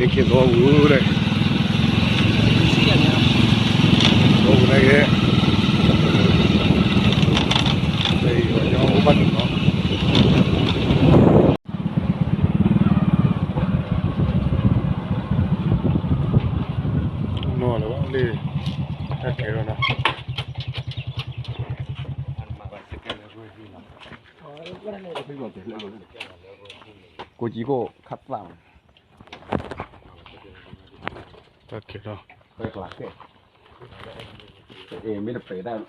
က့ၤသဝီပူၤဒီး, သဝီပူၤန့ၣ်က့ၤ, နီၢ်လၢၤဘၣ်လၢ, တၢ်ကဲထီၣ်နီၤ, ကိးကံကိၣ်ခးသၣ်မး, တၢ်ကဲထီၣ်, မ့ၢ်တပဲာ်တၢ်,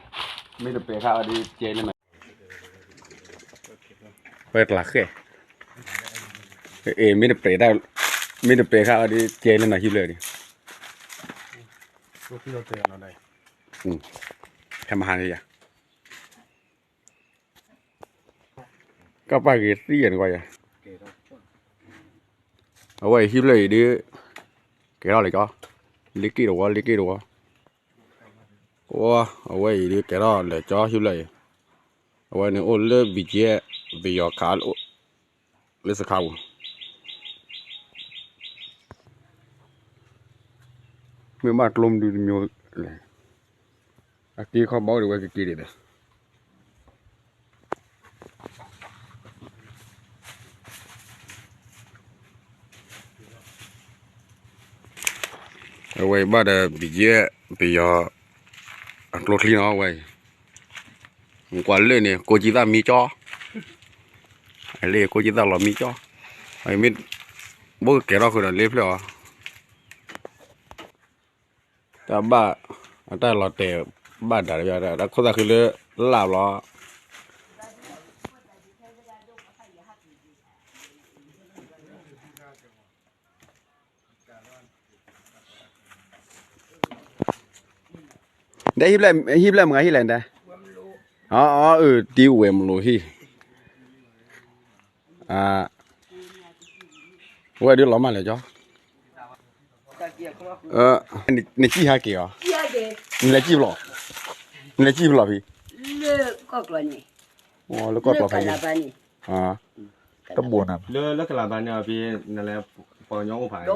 မ့ၢ်တပဲာ်ခါအီၤဒီးကဲလၢနၤ, ပှဲၤကျးဃဲၣ်, အ့ၣ် မ့ၢ်တပဲာ်တၢ်, မ့ၢ်တပဲာ်ခါအီၤဒီးကဲလၢနၤဟံၣ်ဖျၢၣ်ဒီး, ဟဲမဟါန့ၣ်ယၤ, ကပၣ်ဂ့ၤသံယၤန့ၣ်ကွၢ်ယၤ, အဝဲအံၤဟံၣ်ဖျၢၣ်အံၤဒီး, ကဲထီၣ်လဲၤကၠီ, လ့က့ၣ်တဝီ လ့က့ၣ်တဝီ, အဝဲအံၤဒီးကဲထီၣ်လဲၤကၠီဟံၣ်ဖျၢၣ်အံၤ, အဝဲန့ၣ်အိၣ်လၢ ဘံကဲ, ပယီၤခး, လၢစခါပူၤ, မ့ၢ်ဘၣ်ကျိမနုၤတမျိုးလဲၣ်, အက့ခီဘီဒ်ဝဲကက့ၤဒံးဒီး အဝဲအံၤဘၣ်ဒီး ဘံကဲ, ပယီၤ, အကျိချံနီၤဝဲအံၤ, ကွၢ်လၢန့ၣ် ကိးကံသၣ်မံကၠီ, လၢကိးကံသၣ်လီၤမံကၠီ, မ့ၢ်, ဘိကကဲထီၣ်ဃုာ်ဒီးလ့ဖျၢၣ်အီၤ, တၢ်ဘၣ်, အတၢ်လီၤတဲာ်ဘၣ်ဒၣ်တဘျီဒီး တၢ်ခိၣ်သၣ်ဃံလၢလၢ်ဘျီ ဒီးဟံၣ်ဖျၢၣ်မုၢ်ဂၤဟံၣ်လဲၣ်ဒၣ်, အအၢ တံၤဝဲၢ်မလိၤဟံၣ်, ဝဲဒုးလီၤမၢ်လဲၣ်ကၠီ, နစံၣ်ဟဲက့ၤအီၤ, နလဲၤစံၣ်ဖျိ, နလဲၤစံၣ်ဖျိဖံ, လၢကီၢ်ကျီၢ်ဖဲ, တဘိနၤ, လၢကလးဘါန့ၣ်ဖံ, ပှၤကညီအိၣ်ဖး